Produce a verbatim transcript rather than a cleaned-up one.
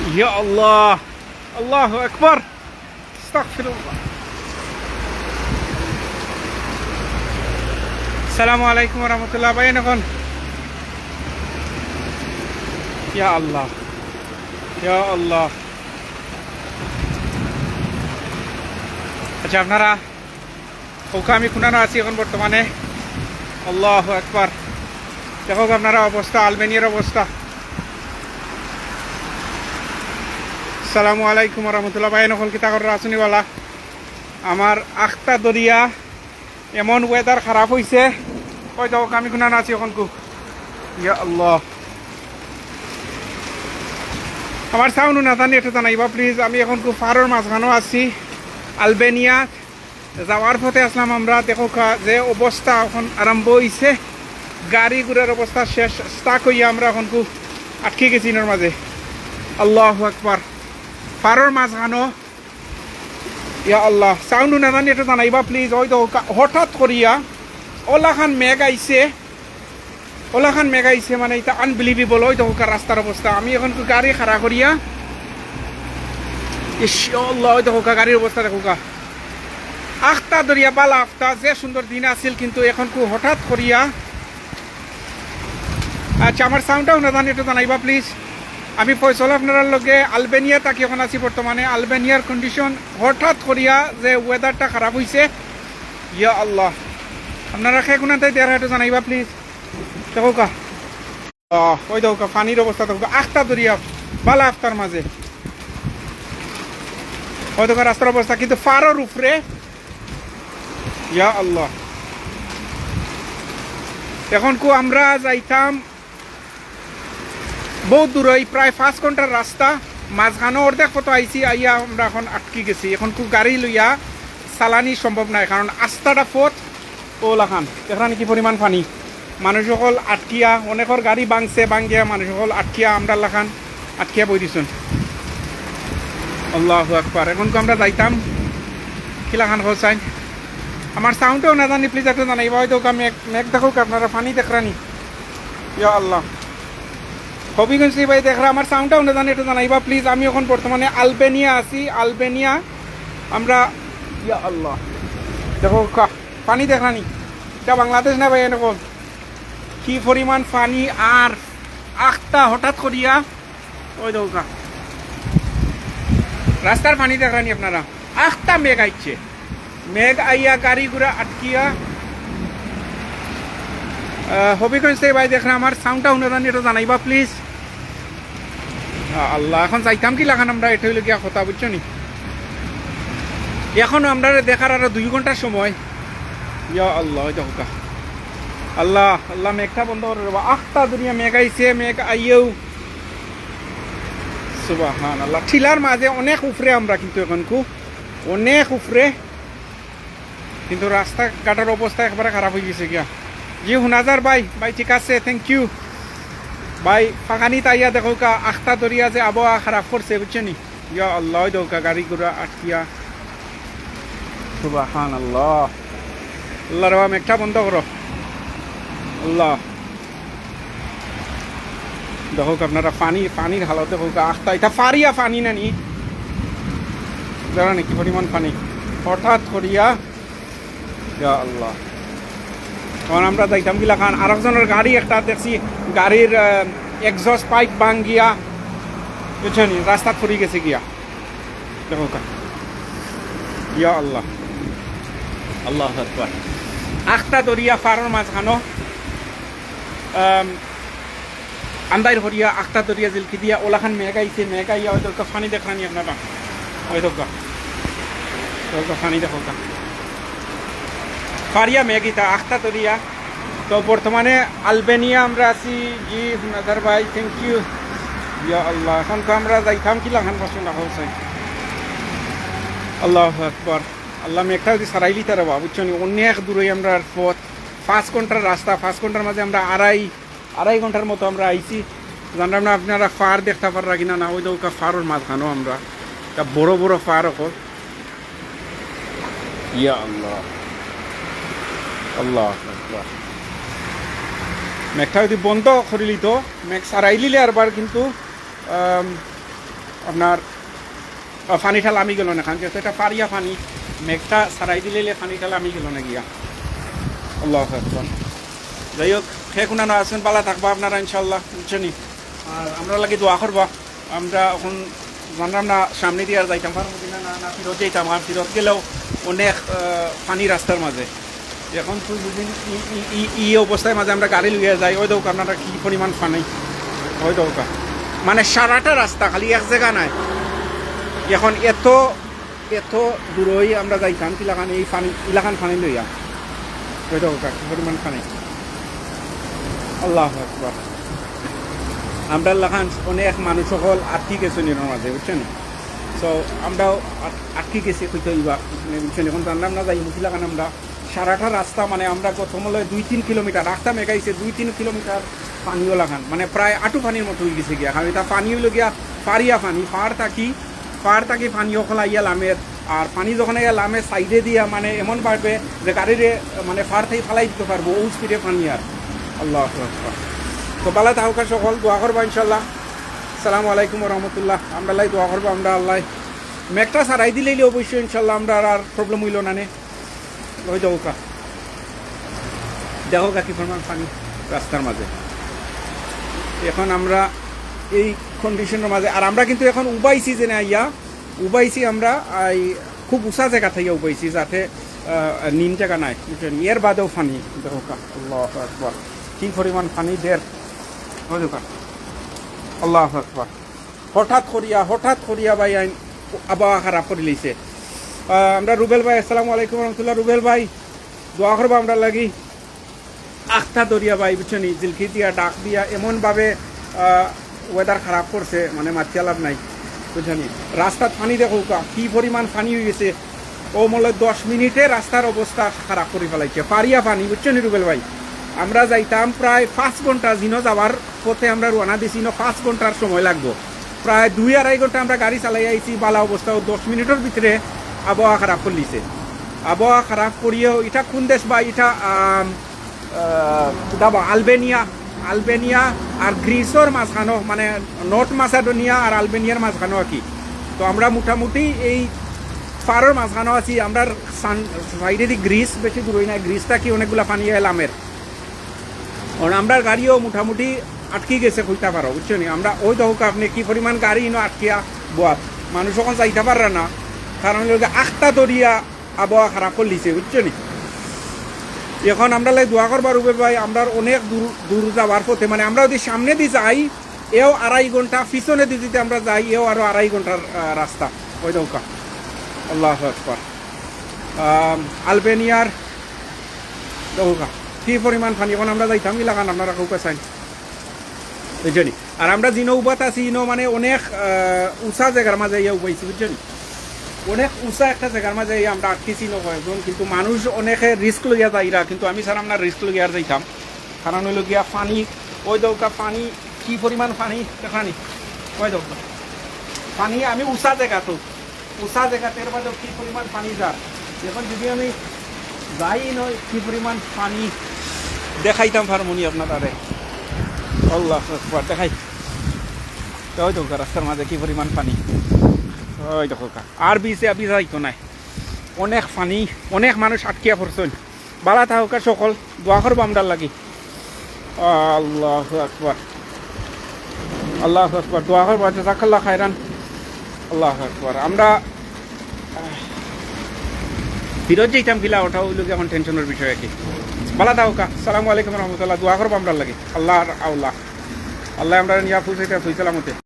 ইয়া আল্লাহ, আল্লাহু আকবার, আস্তাগফিরুল্লাহ। আসসালামু আলাইকুম ওয়া রাহমাতুল্লাহ। ভাই, এখন, ইয়া আল্লাহ, ইয়া আল্লাহ। আচ্ছা, আপনারা, ওকে, আমি কুনানো আছি এখন বর্তমানে। আল্লাহু আকবার। দেখউক্কা আপনারা অবস্থা, আলবেনিয়ার অবস্থা। আসসালামু আলাইকুম ওয়া রাহমাতুল্লাহ। ভাই, নকল কিতা কররা, আছনি বালা? আমার আখতা দরিয়া এমন weather খারাপ অইছে। ওই দেখউক্কা, আমি কুনানো আছি এখন কু। ইয়া আল্লাহ। আমার sound হুনা যার নি একটু জানাইবা please। আমি এখন কু ফারর মাঝখানো আছি, আলবেনিয়া। যাওয়ার পথে আছলাম আমরা, দেখউক্কা যে অবস্থা এখন আরম্ভ অইছে, গাড়ি ঘোড়ার অবস্থা শেষ, stuck অইয়া আমরা এখন কু আটকি গেছি ইনোর মাঝে। আল্লাহু আকবার, ফারর মাঝখানো। ইয়া আল্লাহ, sound হুনা যার নি একটু জানাইবা please। ওই দেখউক্কা, হঠাৎ করিয়া ওলাখান মেঘ আইছে, ওলাখান মেঘ আইছে, মানে, ইটা unbelievable। ওই দেখউক্কা রাস্তার অবস্থা, আমি এখন কু গাড়ি খাড়া করিয়া, ইশ, ইয়া আল্লাহ, ওই দেখউক্কা গাড়ির অবস্থা দেখউক্কা। আখতা দরিয়া বালা আখতা, যে সুন্দর দিন আছিল, কিন্তু এখন কু হঠাৎ করিয়া। আচ্ছা, আমার sound টা হুনা যার নি একটু জানাইবা please। আমি ফয়সল আপনারার লগে আলবেনিয়া থাকি, এখন আছি বর্তমানে। আলবেনিয়ার condition হঠাৎ করিয়া যে weather টা খারাপ অইছে, ইয়া আল্লাহ, আপনারা কে কুনান থাকি দেখরা একটু জানাইবা please। দেখউক্কা। আহ, ওই দেখউক্কা, পানির অবস্থা দেখউক্কা, আখতা দরিয়া, বালা আখতার মাঝে। ওই দেখউক্কা রাস্তার অবস্থা, কিন্তু ফারর উপরে। ইয়া আল্লাহ। এখন কু আমরা যাইতাম বউত দূর, এই প্রায় পাঁচ ঘন্টার রাস্তা, মাঝখানো অর্ধেক পথ আইছি, আইয়া আমরা এখন আটকি গেছি। এখন কু গাড়ি লইয়া চালানি সম্ভব নায়, কারণ আস্তাটা পথ ওলাখান। দেখরা নি কি পরিমাণ পানি, মানুষ অকল আটকিয়া, অনেকর গাড়ি ভাংছে, ভাংগিয়া মানুষ অকল আটকিয়া, আমরার লাখান আটকিয়া বই দিছইন। আল্লাহু আকবার। এখন কু আমরা যাইতাম কিলাখান কও চাইন। আমার sound টা হুনা যার নি please একটু জানাইবা। ওই দেখউক্কা মেঘ, মেঘ দেখউক্কা আপনারা, পানি দেখরা নি। ইয়া আল্লাহ। হবিগঞ্জ নি ভাই দেখরা, আমার sound টা হুনা যার নি একটু জানাইবা please। আমি এখন বর্তমানে আলবেনিয়া আছি, আলবেনিয়া। আমরা, ইয়া আল্লাহ, দেখউক্কা, পানি দেখরা নি। ইটা বাংলাদেশ না ভাই, এরকম কি পরিমাণ পানি আর আখতা হঠাৎ করিয়া ওই দেখউক্কা। রাস্তার পানি দেখরা নি আপনারা। আখতা মেঘ আইছে। মেঘ আইয়া গাড়ি ঘোড়া আটকিয়া। আহ, হবিগঞ্জ থাকি ভাই দেখরা, আমার sound টা হুনা যার নি একটু জানাইবা please। আ-, আল্লাহ, এখন যাইতাম কিলাখান আমরা, ইটা অইলো গিয়া কথা, বুঝছো নি? এখনো আমরারে দেখার আরো দুই ঘন্টার সময়। ইয়া আল্লাহ, ওই দেখউক্কা। আল্লাহ, আল্লাহ, মেঘটা বন্ধ করো রে বা। আখতা দরিয়া মেঘ আইছে, মেঘ আইয়েও। সুবহানাল্লাহ। টিলার মাঝে অনেক উপরে আমরা কিন্তু এখন কু, অনেক উপরে। কিন্তু রাস্তাঘাটর অবস্থা একবারে খারাপ অই গেছে গিয়া। জি, হুনা যার ভাই, ভাই ঠিক আছে, thank you। ভাই, ফাগানিত আইয়া দেখউক্কা, আখতা দরিয়া যে আবহাওয়া খারাপ করছে, বুঝছো নি? ইয়া আল্লাহ, ওই দেখউক্কা গাড়ি ঘোড়া আটকিয়া। সুবহানাল্লাহ। আল্লাহ রে বা, মেঘটা বন্ধ করো। আল্লাহ। দেখউক্কা আপনারা পানি, পানির হালত দেখউক্কা, আখতা ইটা ফারিয়া পানি না নি? দেখরা নি কি পরিমাণ পানি। হঠাৎ করিয়া, ইয়া আল্লাহ। এখন আমরা যাইতাম কিলাখান, আরেকজনর গাড়ি একটা দেখছি, গাড়ির, আহ, exhaust pipe ভাংগিয়া, বুঝছো নি, রাস্তাত পড়ি গেছে গিয়া। দেখউক্কা। ইয়া আল্লাহ। আল্লাহু আকবার। আখতা দরিয়া ফারর মাঝখানো। আম, আন্দাইর হরিয়া, আখতা দরিয়া জিলকি দিয়া, ওলাখান মেঘ আইছে, মেঘ আইয়া ওই দেখউক্কা পানি দেখরা নি আপনারা। ওই দেখউক্কা। ওই দেখউক্কা পানি দেখউক্কা। ফারিয়া মেঘ ইটা, আখতা দরিয়া। তো বর্তমানে আলবেনিয়া আমরা আছি। জি, হুনা যার ভাই, thank you। ইয়া আল্লাহ, এখন তো আমরা যাইতাম কিলাখান পাশে না হোসেন। আল্লাহু আকবার। আল্লাহ, মেঘটা যদি সারাইলিতা রে বা, বুঝছো নি? অনেক দূরই আমরার পথ, পাঁচ ঘন্টার রাস্তা, পাঁচ ঘন্টার মাঝে আমরা আড়াই, আড়াই ঘন্টার মতো আমরা আইছি। জানলাম না আপনারা ফার দেখতা পাররা কিনা না, ওই দেখউক্কা ফারর মাঝখানো আমরা, ইটা বড় বড় ফার অকল। ইয়া আল্লাহ, আল্লাহু আকবার। মেঘটা যদি বন্ধ করিলিতো, মেঘ সারাইলিলে আরবার কিন্তু, আম, আপনার, আহ, পানিটা লামি গেল না, কারণ যেহেতু এটা ফারিয়া পানি, মেঘটা ছাড়াই দিলে পানিটা লামি গেল না গিয়া। আল্লাহু আকবার। যাই হোক, হে কুনানো আছেন, বালা থাকবা আপনারা ইনশাআল্লাহ, বুঝছনি? আর আমরার লাগি দোয়া করবা। আমরা এখন জানলাম না সামনে দিয়া আর যাইতাম পারমু কিনা, না, না ফিরত যাইতাম, আর ফিরত গেলেও অনেক, আহ, পানি রাস্তার মাঝে। এখন তুই যদি ই, ই, ই, ই অবস্থার মাঝে আমরা গাড়ি লইয়া যাই, ওই দেখো আপনারা কি পরিমাণ পানি, ওই দেখো। মানে সারাটা রাস্তা, খালি এক জায়গা নাই। এখন এত, এত দূরই আমরা যাইতাম, কিলাখান এই পানি, ইলাখান পানি লইয়া, ওই দেখো কি পরিমাণ পানি। আল্লাহু আকবার। আমরার লাখান অনেক মানুষ সকল আটকি গেছে নিরর মাঝে, বুঝছনি? তো আমরাও আট-, আটকি গেছি, কইতে হইবা, বুঝছনি? এখন জানলাম না যাই মুখিলা খান আমরা সারাটা রাস্তা, মানে, আমরা গত মনে হয় দুই তিন কিলোমিটার রাস্তা মেঘাইছে, দুই তিন কিলোমিটার পানিও লাখান, মানে, প্রায় আটু পানির মতো হয়ে গেছে গিয়া। কারণ এটা পানি হইল গিয়া ফারিয়া পানি, ফার থাকি, ফার থাকি পানি ওখানে আইয়া লামের। আর পানি যখন আইয়া লামে সাইডে দিয়া, মানে, এমন ভাবে যে গাড়িরে, মানে, ফার থাকি ফালাই দিতে পারবো, ও স্পিডে পানি। আর আল্লাহু আকবার। তো বালা থাকুকা সকল, দোয়া করবা ইনশাল্লাহ। আসসালামু আলাইকুম ওয়া রাহমাতুল্লাহ। আমরা লাই দোয়া করবা, আমরা আল্লাহ মেঘটা ছাড়াই দিলেই অবশ্যই ইনশাল্লাহ আমরা আর, আর প্রবলেম হইল না নে। ওই দেখো কা, দেখো কা কি পরিমাণ পানি রাস্তার মাঝে। এখন আমরা এই কন্ডিশনের মাঝে, আর আমরা কিন্তু এখন উবাইছি যে না আইয়া, উবাইছি আমরা এই খুব উঁচা জায়গা থেকে উবাইছি, যাতে, আহ, নিম জায়গা নাই, বুঝছেন? এর বাদেও পানি, দেখো কা, আল্লাহু আকবার, কি পরিমাণ পানি দের, ওই দেখো কা, আল্লাহু আকবার। হঠাৎ করিয়া, হঠাৎ করিয়া ভাই আইন আবহাওয়া খারাপ করি লইছে। আহ, আমরা রুবেল ভাই, আসসালামু আলাইকুম রহমতুল্লাহ। রুবেল ভাই, দোয়া করবা আমরা লাগি। আখতা দরিয়া ভাই, বুঝছনি, জিলকি দিয়া, ডাক দিয়া, এমনভাবে, আহ, ওয়েদার খারাপ করছে, মানে, মাতিয়া লাভ নাই, বুঝছনি। রাস্তাত পানি দেখো কা, কি পরিমাণ পানি হয়ে গেছে। ও মনে হয় দশ মিনিটে রাস্তার অবস্থা খারাপ করে ফেলাইছে, ফারিয়া পানি, বুঝছনি রুবেল ভাই। আমরা যাইতাম প্রায় পাঁচ ঘন্টা, জিনো যাওয়ার পথে আমরা রওনা দিছি, ইনো পাঁচ ঘন্টার সময় লাগবো। প্রায় দুই আড়াই ঘন্টা আমরা গাড়ি চালাই আইছি, বালা অবস্থা, ও দশ মিনিটের ভিতরে আবহাওয়া খারাপ করলিছে। আবহাওয়া খারাপ করিয়েও, এটা কোন দেশ বা এটা, আম, আহ, কিতা বা, আলবেনিয়া, আলবেনিয়া আর গ্রিসর মাঝখানো, মানে, নর্থ মাসেডোনিয়া আর আলবেনিয়ার মাঝখানো আর কি। তো আমরা মোটামুটি এই ফারর মাঝখানো আছি। আমরা সান-, সাইডেদি গ্রিস, বেশি দূরই না, গ্রিস থাকি অনেকগুলা পানি এলামের। কারণ আমরার গাড়িও মোটামুটি আটকি গেছে, কইতা পারো, বুঝছনি? আমরা ওই দেখো আপনি কি পরিমাণ গাড়ি ইনো আটকিয়া বওয়াত, মানুষ এখন যাইতা পাররা না, কারণ হইল গিয়া আখতা দরিয়া আবহাওয়া খারাপ করলিছে, বুঝছনি? এখন আমরা লাই দোয়া করবা রুবেল ভাই, আমরার অনেক দূর, দূর যাওয়ার পথে, মানে, আমরা যদি সামনেদি যাই, এও আড়াই ঘন্টা, পিছনেদি যদি আমরা যাই, এও আরো আড়াই ঘন্টার, আহ, রাস্তা। ওই দেখো কা, আল্লাহু আকবার। আম, আলবেনিয়ার দেখো কা, কি পরিমাণ পানি। এখন আমরা যাইতাম ইলাখান, আপনারা কউকা চাইন, বুঝছনি? আর আমরা জিনো উবাত আছি, ইনো মানে অনেক, আহ, উঁচা জায়গার মাঝে ইয়া উবাইছি, বুঝছনি? অনেক উঁচা একটা জায়গার মাঝে ইয়া আমরা আটকেছি ইনো কয়েকজন, কিন্তু মানুষ অনেকে রিস্ক লইয়া যাইরা, কিন্তু আমি স্যার আমরা রিস্ক লইয়া আর যাইতাম, কারণ হইল গিয়া পানি, ওই দেখো কা পানি, কি পরিমাণ পানি, দেখানি, ওই দেখো কা। পানি আমি উঁচা জায়গা তো, উঁচা জায়গাতে এর বাদেও কি পরিমাণ পানি যার। এখন যদি আমি যাই নয়, কি পরিমাণ পানি দেখাইতাম পারমুনি আপনারারে। আল্লাহু আকবার, দেখাই। তো ওই দেখো কা, রাস্তার মাঝে কি পরিমাণ পানি। ওই দেখো কা, আর বিছে, আর বিছে যাইতো নাই। অনেক পানি, অনেক মানুষ আটকিয়া পড়ছইন। বালা থাকুকা সকল, দোয়া করবা আমরার লাগি। আল্লাহু আকবার, আল্লাহু আকবার, দোয়া করবা, জাযাকাল্লাহ খায়রান। আল্লাহু আকবার। আমরা, আহ, ফিরত যাইতাম কিলা, ওটা হইল গিয়া এখন টেনশনের বিষয় আর কি। বালা থাকুকা, আসসালামু আলাইকুম রহমতুল্লাহ, দোয়া করবা আমরার লাগি। আল্লাহর আওলা, আল্লাহ আমরা নিয়া পৌঁছাইতা সহি সালামতে।